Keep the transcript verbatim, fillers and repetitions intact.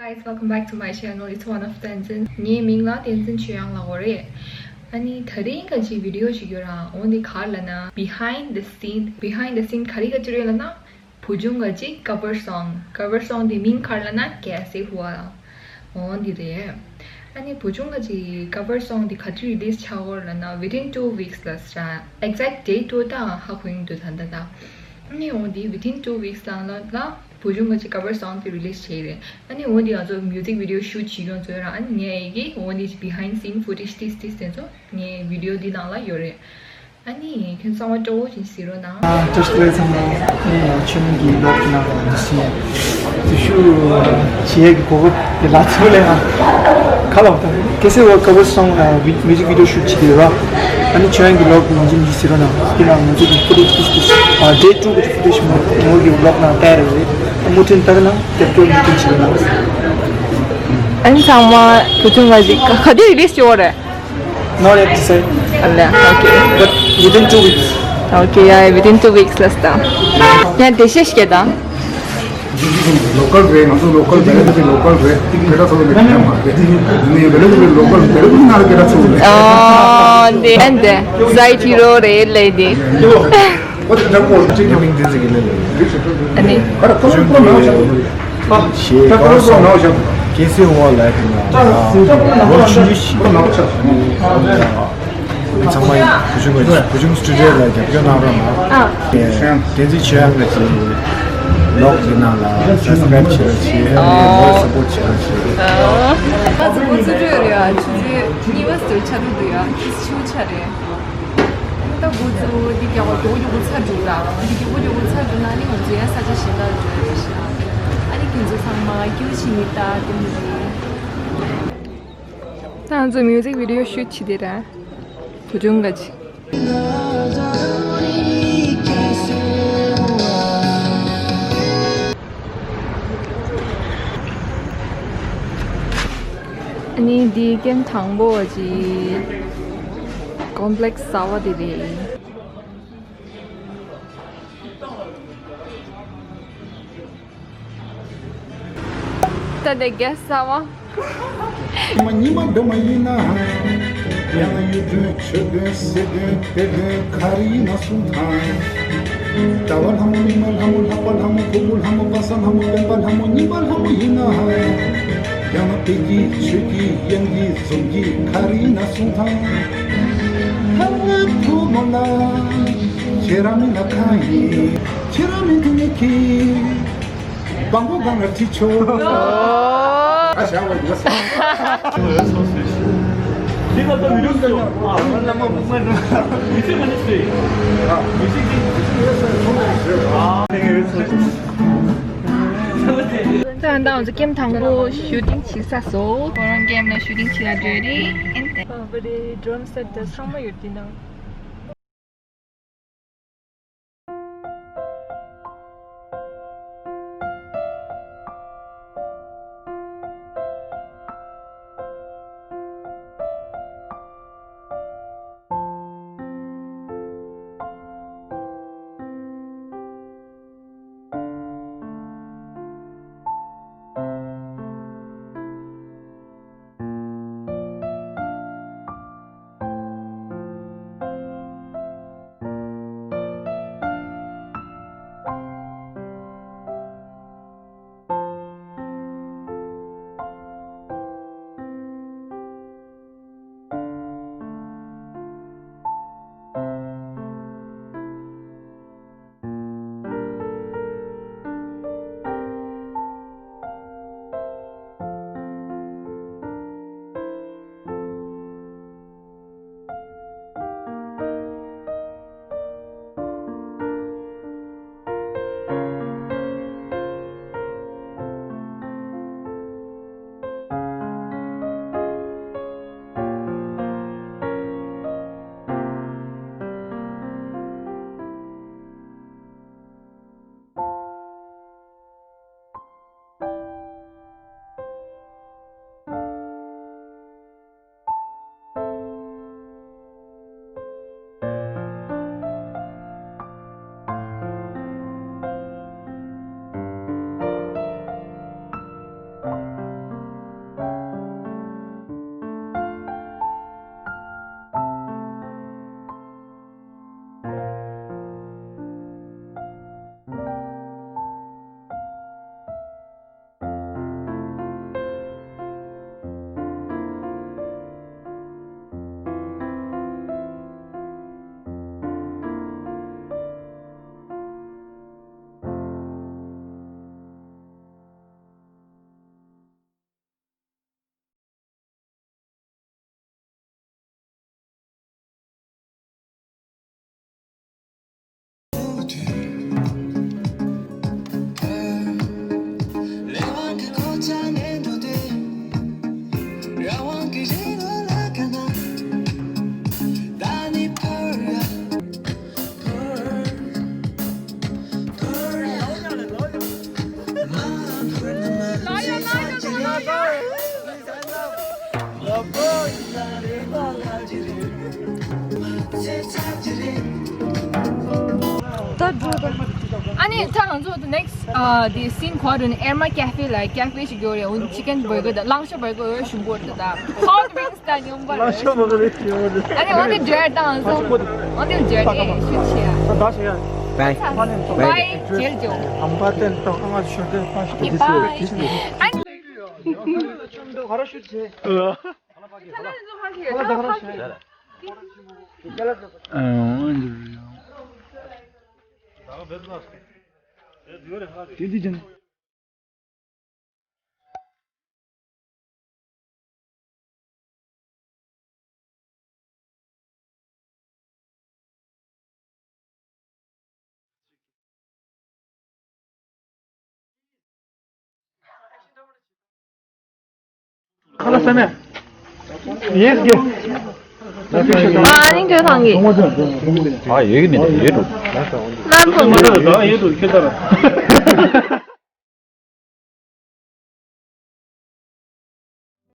Guys, welcome back to my channel. It's one of Tenzin. ངའི་མིང་ལ་བསྟན་འཛིན་ཆོས་དབྱངས་ལབ་ཀྱི་ཡོད་རེད། ཨ་ནི་དེ་རིང་ག་ཅིག་བི་ཌི་ཡོ་ཞིག་ཡོད་ར། འོ་འདི་ག་རེ་ལབ་ན། Behind the scene. Behind the scene ག་རེ་ག་ཅིག་རེད་ལབ་ན། བུ་ཆུང་ག་ཅིག་cover song. Cover song དེ་མིང་ག་རེ་ལབ་ན་Kaise Hua. འོ་འདི་རེད། ཨ་ནི་བུ་ཆུང་ག་ཅིག་cover song དེ་ག་ཅིག་release ཆགས་ཀྱི་ཡོད་རེད་ལབ་ན། Within two weeks ལབ་ས་ར། Exact date དེ་ད་ཧ་གོ་ཡོང་དུས་ད་ད་ད། ཨ་ནི་འོ་འདི་within two weeks ནང་ལ་ལ་བུ་ཆུང་ག་ཅིག་cover song དེ་release བྱས་རེད། ཨ་ནི་འོ་འདི་ང་ཚོ་music video shoot བྱེད་ཡོང་ཚོད་ར། ཨ་ནི་ངས་ཀྱི་འོ་འདི་behind scene footage ཏིས་ཏིས་དེ་ཚོ་ངའི་བི་ཌི་ཡོ་འདི་ནང་ལ་ཡོད་རེད། ཨ་ནི་ཁྱོད་ཚང་མ་སྤྲོ་བོ་ཅིག་གཟིགས་རོགས་གནང་། ཨ། བཀྲ་ཤིས་བདེ་ལེགས་ཚང་མ། ངས་ཆོས་སྨོན་གྱི་vlog གི་ནང་ལ་འདི་བྱས། དེ་ཤུ་བྱེད་ཡས་ཀྱི་གོ་སྐབས་དེ་ལ་ཚུར་ལེན་ཨ། ག་ལ་བ་དང་Kaise Hua cover song ཨ། music video shoot བྱེད་ཀྱི་ཡོད་ར། ཨ་ནི་ཆོས་དབྱངས་ཀྱི་vlog ཉིན་གཅིག་མི་གཟིགས་རོགས་གནང་། དེ་ནང་ང་ཚོ་གི་footage ཏིས་ཏིས་ཨ། day two གི་footage མོ་ངོ་གི་vlog ནང་བལྟས་རེད། ཨ། མུ་མཐུད་ལྟ་གི་ན་རྒྱབ་སྐྱོར་མུ་མཐུད་བྱེད་རོགས་གནང་། ཨ་ནི་ཚང་མ་བུ་ཆུང་ག་ཅིག་ག་ག་དུས་release བྱེད་ཡོད་རེད། Not yet decided. ཨ་ལས། Okay. But within two weeks. Okay, yeah, within two weeks ལབ་ད། ཡང་འགྲེལ་བཤད་ཞིག་དང་། local རེད། ང་ཚོ་local བེ་ལ་ཏི་local རེད། སྐད་གྲགས་ཚ་བོ་མེད་མཁན་མ་རེད། ནི་བེ་ལ་ཏི་local བེ་ལ་ཏི་ནང་ལ་སྐད་གྲགས་ཚ་བོ་རེད། ཨ་འདི་ཨ་འདི་ཟའི་ཏི་རོ་རེད་ལེ་འདི། ཨ་ནི། ཞེས་ཀའོ་སོང་། Kaise Hua ལབ་ཀྱི་ན་ལོ་བཅུ་བཞི་ཚང་མ་ཡིན། བུ་ཆུང་བུ་ཆུང་སི་ཊུ་ཌི་ཡོ་ལ་རྒྱབ་སྐྱོར་གནང་རོགས་གནང་། བསྟན་འཛིན་ཆོས་དབྱངས་ཀྱི་vlog འདི་ནང་ལ་subscribe བྱེད་རོགས་བྱེད། ཨ་ནི་support བྱེད་རོགས་བྱེད། ཨ་ཙི་ཙི་ཙི་ཡོད་རེད་ཡ། ཆུ་ཚོད་གཉིས་པ་ཙམ་ཆགས་འགྲོ་འདུག་ཡ། ཏིས་ཆུ་ཆ་རེད། ད་འགོ་ཚུགས་འདི་རྒྱག་པ་མགྱོགས་པོ་མགྱོགས་པོ་ཚར་འགྲོ་ལ། འདི་མགྱོགས་པོ་མགྱོགས་པོ་ཚར་འགྲོ་ན་ནི་ང་ཚོ་ཡང་ས་ཆ་གཞན་དག་འགྲོ་ཡ་རེད་ཤག་ཨ་ནི་ཁྱེད་ཚོ་ཚང་མ་སྐྱིད་པོ་བྱེད་ནི་ད་དེ་མོ་རེད། ད་ང་ཚོ་music video shoot བྱེད་དེ་ར། བུ་ཆུང་ག་ཅིག་ཨ་ནི་འདི་ཀེམ་དང་པོ་བ་ཅི་complex གསར་པ་དེ་རེད། ད་དེ་གེ་གསར་པ། ཉི་མ་ཉི་མ་འགྲོ་མ་ཡིན་ན། ཡང་ན་གཡུ་སྒྲོན་ཆུ་སྒྲོན་སེ་སྒྲོན་དེ་སྒྲོན་ག་རེ་ཡིན་ན་གསུང་དང་། ཟླ་བ་ལྷ་མོ་མིག་དམར་ལྷ་མོ་ལྷག་པ་ལྷ་མོ་ཕུར་བུ་ལྷ་མོ་པ་སངས་ལྷ་མོ་སྤེན་པ་ལྷ་མོ་ཉི་མ་ལྷ་མོ་ཡིན་ན། ཡང་ན་དཔལ་གྱི་ཆོས་ཀྱི་དབྱངས་ཀྱི་འཛུམ་གྱི་ག་རེ་ཡིན་ན་གསུང་དང་། ལྷ་མོ་ཐུ་མོ་ལ་ཁྱེད་རང་མི་ལ་ཁ་ཡིན། ཁྱེད་རང་མི་དེ་ནི་ཁྱི། བང་པོ་སྒང་ལ་ཁྲིད་ཆོག་ཨ་ཞང་བ་འདུག་ས། དེ་ལ་ད་མི་འདུག་ཟེར། ཨ་བླ་མ་དཔུང་མ་འདུག་མི་ཚེ་མ་ནི་ཟེར། ཨ་མི་ཚེ་གི་མི་ཚེ་ཡོད་ཟེར་ཚོང་ལ་ཟེར། ཨ་དེ་ངའི་ཚོ། ད་ང་ཚོ་ཀེམ་དང་པོ་ཤུ་ཊིང་བྱེད་ས་སོ། ཁོ་རང་ཀེམ་ནང་ཤུ་ཊིང་བྱེད་ཡ་འགྲོ་རེད། ཨེན་ཏེ། ཨ་བ་རེད། ཌྲམ་སེཊ་དང་ཚང་མ་ཡོད་དེ་ནང་། ད་འགྲོ་ད། ཨ་ནི་ད་ང་ཚོ་the next uh the scene གོ་རུ་ནི་ཨེར་མ་ཀེ་ཧྥེ་ལ་ཀེ་ཧྥེ་ཞིག་ཡོད་རེད། འོ་ཅི་ཀན་བར་གར་དང་ལང་ཤོ་བར་གར་འོ་ཞུ་འབོར་དུ་ད་ཧོཊ་ཝིང་སི་དང་ཉུང་བར། ལང་ཤོ་བར་གར་ཞུ་འབོར་དུ། ཨ་ནི་འོ་དེ་འཇལ་དང་ང་ཚོ་འོ་དེ་འཇལ་ཨེ་ཤུ་ཆེ་ཡ། ད་ད་ཞེ་ཡ། Bye. Bye. འཇལ་འཇོག་ཨམ་པ་ཏན་ཏོ་ཨ་ང་ཤོ་དེ་ཕ་ཤོ། Bye. ཨ་ནི། ཁ་ལ་ལ་ལ་ལ་ལ། ཁ་ལ་ས་མེ། ཡེས་གེ། ཨ་ནི་ཁྱོད་ཐང་གི། ཨ་ཡོད་གི་མི་འདུག་ཡོད་འདུག་ལ་ཐོག་མ་ད་ཡོད་འདུག་ཁྱོད་ལྟར།